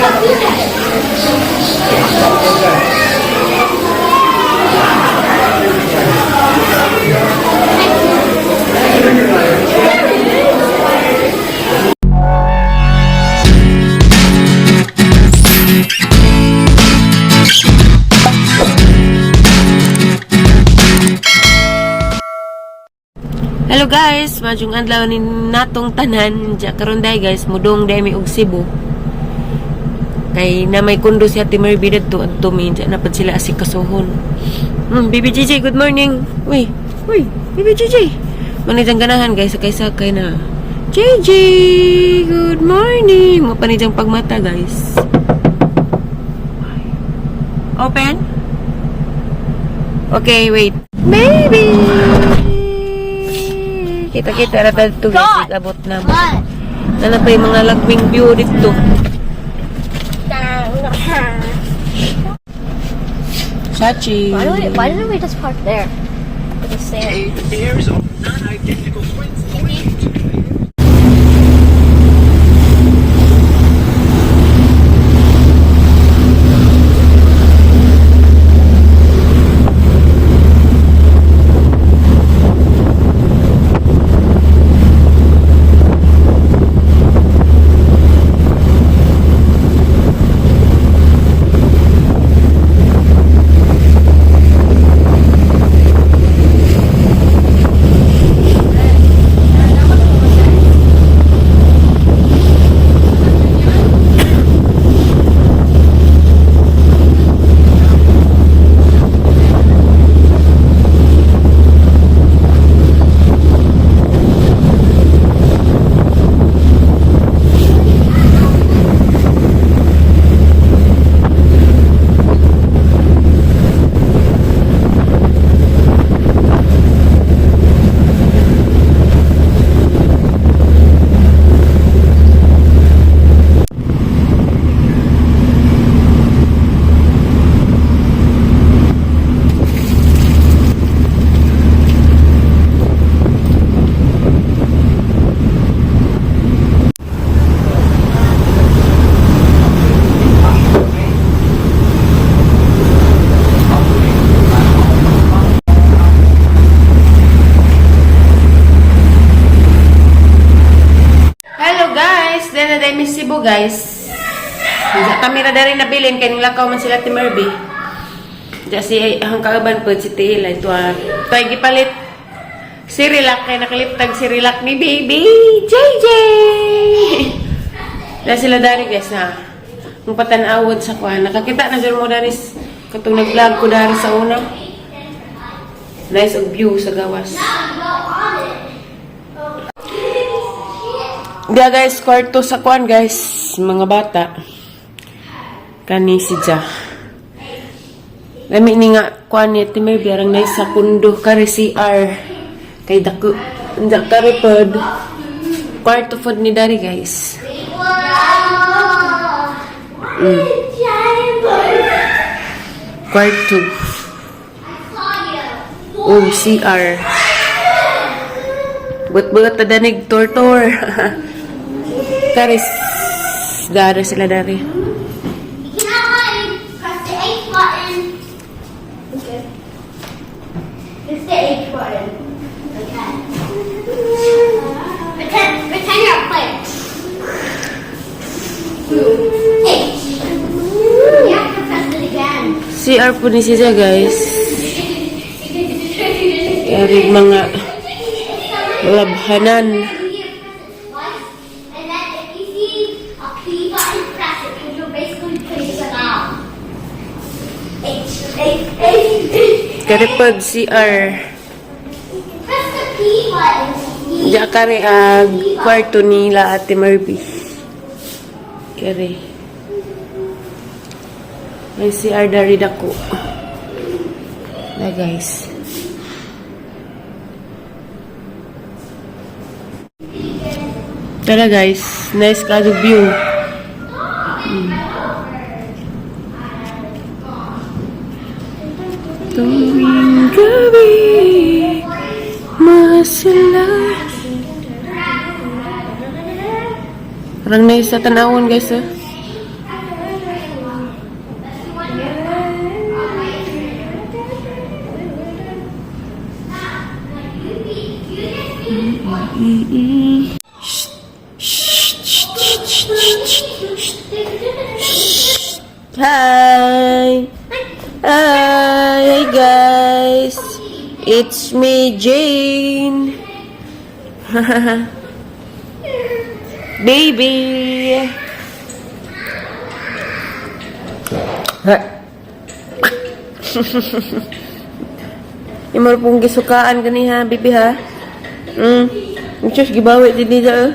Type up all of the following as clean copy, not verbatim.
Hello guys, maayong adlaw ni natong tanan. Diya karon day guys, mudong day mi og Cebu. Kay na may kundo si Ate Merby didto adto mi diya na pud sila asikasuhon. Baby JJ, good morning. Uy, uy, Baby JJ. Manay diyang ganahan guys, sakay-sakay na. JJ, good morning. Mo pa ni diyang pagmata guys. Open? Okay, wait. Baby! Kita-kita na tayo ito guys. Abot na mo. Nana pa yung mga lagming view dito. Shachi. Why didn't we just park there? With the sand. Eight pairs of non-identical twins. Hello guys! Then na day Miss Cebu guys. Diya kami na dari nabilin kay nilakaw man sila ti Merby. Diya si ang kauban po si Tila ito ah. Toy gipalit si Relax kay nakaliptag si Relax ni baby JJ. Diya sila dari guys na. Ang patanawod sa kuan. Nakakita na jud mo dari katong nag-vlog ko dari sa una. Nice og view sa gawas. Diya guys, kwarto sa kuan guys, mga bata. Kani si Ja. Lami ni nga kuan ni Ate Merby arang nice sa kundo kari CR. Kay dako nda kari pod. Kwarto pod ni dari guys. Kwarto. Oh, CR. But-but ta danig tortor. Karis dari sila dari. You cannot hide. Press the H button. Okay. It's the H button. Okay. Pretend you're a player. H. You have to press it again. CR po ni siya guys. Kaya mga labhanan. And then if you see a P button, press it because you're basically putting it out. H, H, H, H. Karipod CR. Press the P button. P. Diya kari ag kwarto nila Ate Merby. Kari. May CR dari dako. Na guys. Tara guys, nice kaso view. Tuwing gabi, masala. Parang nice sa tanawon guys ah. Hi! Hi! Hi, guys! It's me, Jane! Baby! Ha. Imo pong gisukaan gani ha, bibi ha. Diyos, gibawi din nila eh.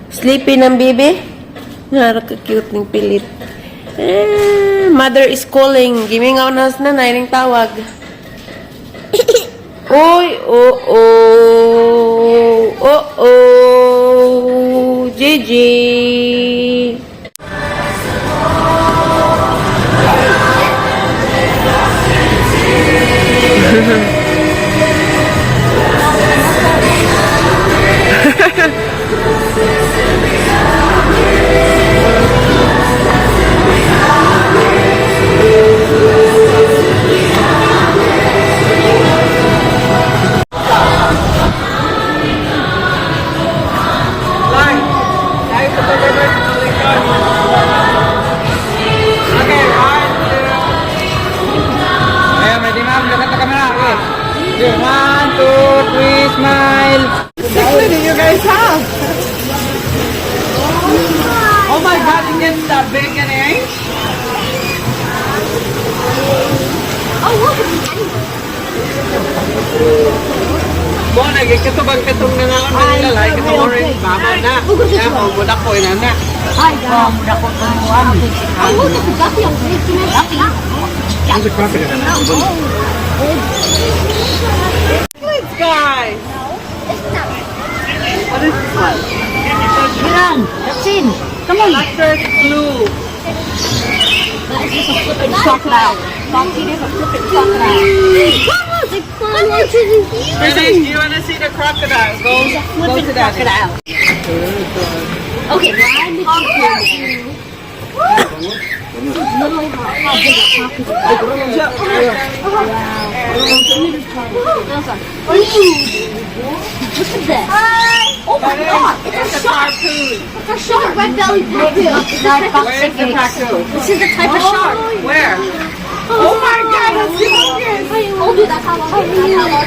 Sleepy ng bibi. Naraka-cute ng pilit. Eh, mother is calling. Gimingaw na sa nanay ng tawag. Uy, oh, oh. Oh, oh. Gigi. Okay, one, two. Ayan, ready, ma'am? Look at the camera. Okay. Okay, one, two, three, smile. What do you guys have? Oh my God, it gets that big and eh? Oh, look, it's an animal. Mo, nagkikatubang katong nangaon na nila, like katong orange, mama na. Ya, mo, budak ko, ina na. Hi, guys. Oh, look, it's a guppy on the Guppy. There's a crocodile. Let's guys. It's not. What is this one? That's in. Come on. Electric blue. That is just a flipping crocodile. Foxy, there's a flipping crocodile. Finish, do you want to see the crocodile? Go, go Flipping to daddy. crocodile. Okay, I'm the Literally how big a crocodile. Look at that. Oh my God, it's a shark. Cartoon. It's a shark. Red belly raccoon. Where's the raccoon? This is the type of shark. Where? Oh my God, that's humongous. Oh, dude, that's how long. That's how long.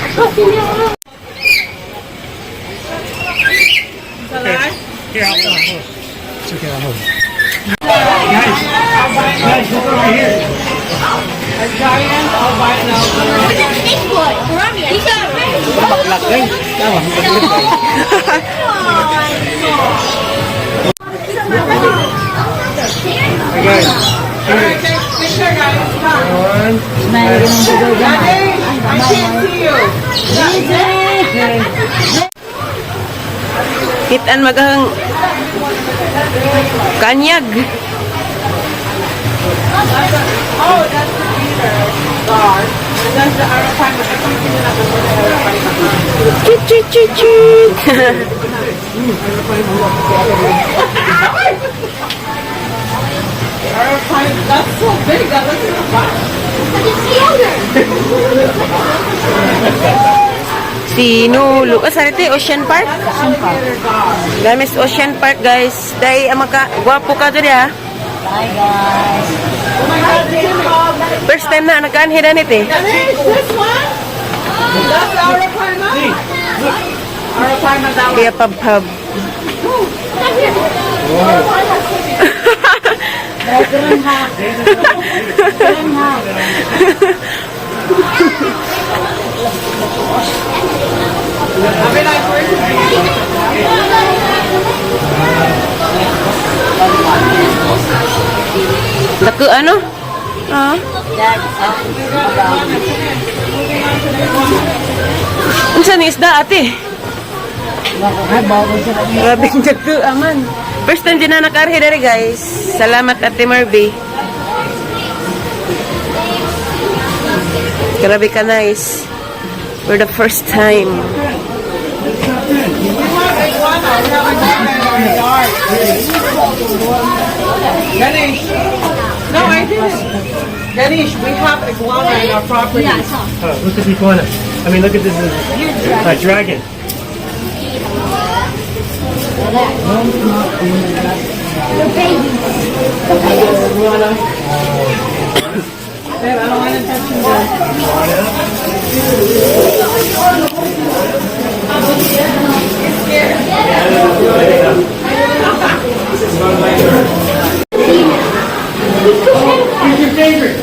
Here, I'll hold it. It's okay, I'll hold it. Guys, guys, look over here. A giant albino. Look at snake boy. He's got Hey, guys. Alright, take picture, guys. Come. One. Daddy, I can't see you. Kitaan maghang kanyag. Oh, that's the beaver guard. And that's the arapaima. I can't see the arapaima. Chit chit chit chit. Arapaima. That's so big. That looks like a box. Sinulog. Ah, saan ito? Ocean Park? Ocean Park. Gamis Ocean Park, guys. Dahil ang maka gwapo ka dyan, ha? Bye, guys. Oh my God, this is called. First time na nakaanhiran ito eh. Ganesh, this one? That's the arapaima? Arapaima, that one. Kaya pabpab. Ganun ha. Ganun ha. I mean, like, where's the Naku, ano? Ah. Dad, oh. Unsa ni isda, ate? Grabe ang dagko, aman. First time din na nakaarhe dere, guys. Salamat, Ate Marby. Grabe ka nice. For the first time. We have iguana. We have iguana in our yard. Ganesh. No, I didn't. Ganesh, we have iguana in our property. Yeah, I saw. Oh, look at the iguana. I mean, look at this dragon. The babies. Sir, ano nga ng touch mo? Who's your favorite?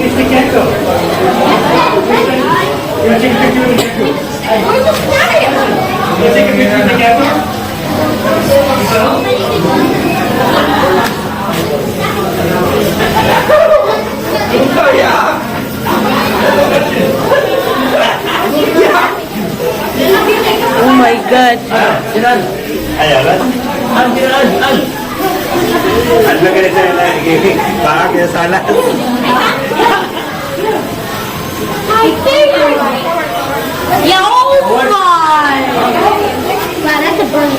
It's the gecko. You want to take a picture with the gecko? Where's the aquarium? You want to take a picture with the gecko? Oh my God. Ayan. Ano ganito na Baka kaya sala. My favorite. Yeah, oh my. Wow, that's a bird.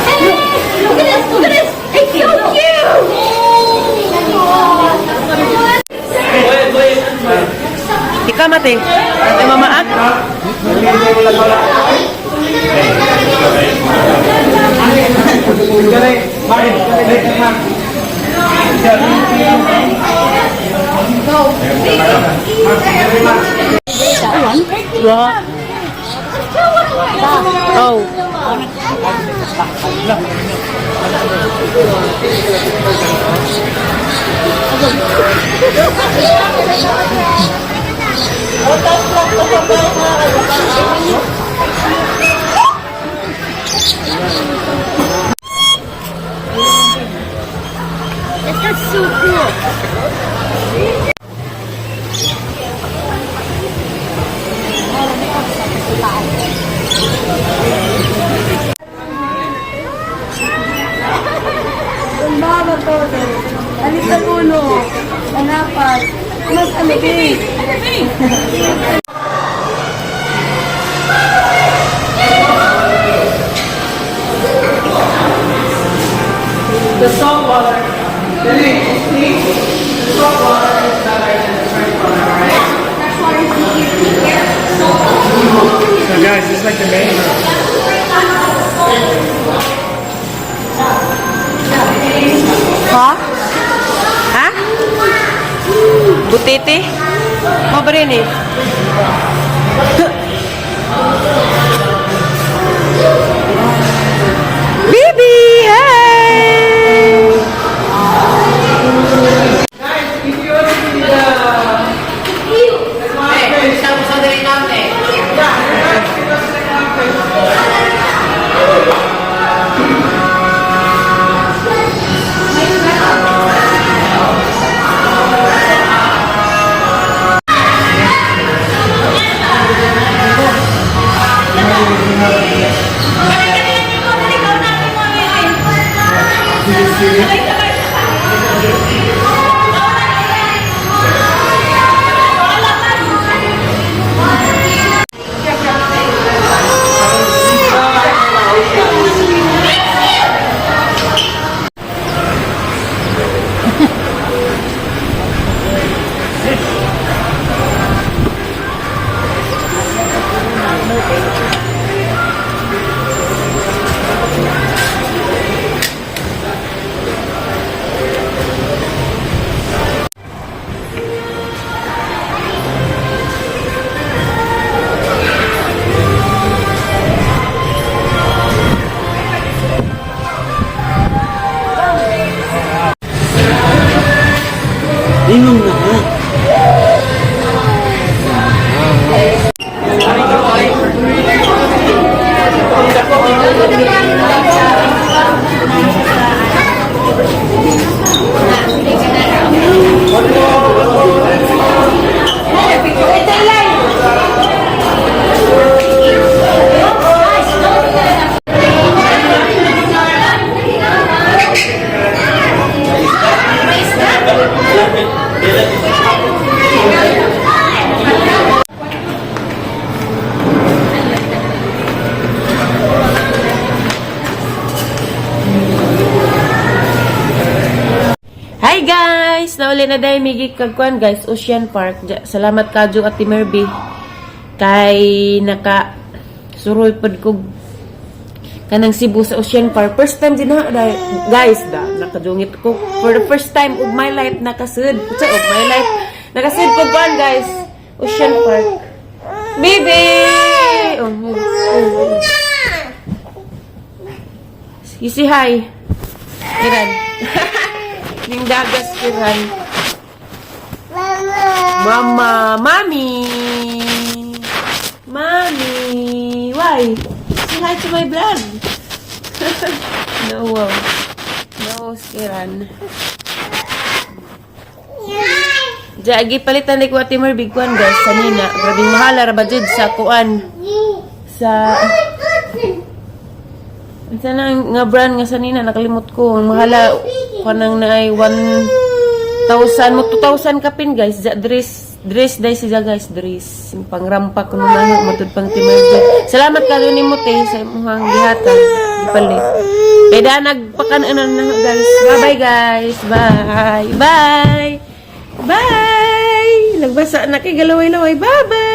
Hey, look at this, look at this. It's so cute. Ikaw, mate. Ate, mamaat. Wa. Oh. This is so cool. Mama to. Alis ang ulo. Anapat. Mas alibig. The salt water. Dali, see? The salt water is better than the fresh water, alright? Fresh water is easier to take care of. Salt So guys, this is like the main room. Ha? Ha? Butete? Mo ba rin eh? Baby! Hi! Guys, if you want to see the clownfish. Yeah, if you want to see the clownfish. Inom na nga. Hi guys! Nauli na dahil migi kagkuan guys, Ocean Park. Salamat kadyo at Merby. Kay naka suroy pod kog Kanang Cebu sa Ocean Park. First time din na, guys, da, nakadungit ko. For the first time of my life, nakasud. Sa of my life, nakasud ko ba, guys? Ocean Park. Baby! Oh. You say hi. Kiran. Ning dagas, Kiran. Mama, Mommy. Mommy, why? Say hi to my vlog. No, wow. No, Kiran. Jagi palitan ni ko Ate Merby kuan, guys, sanina. Grabing mahala ra ba jud sa kuan sa Unsa na ang nga brand nga sanina, nakalimot ko. Ang mahala kanang naay 1,000 mo 2,000 kapin, guys. Ja, dress dress dai siya, guys, dress. Yung pangrampa kuno na matud pang Timerby. Salamat kayo nimo, te, sa imong gihatag gipalit. Kay da nagpakanan na, guys. Bye bye, guys. Bye. Bye. Bye. Nagbasa na kay galaway-laway. Bye bye.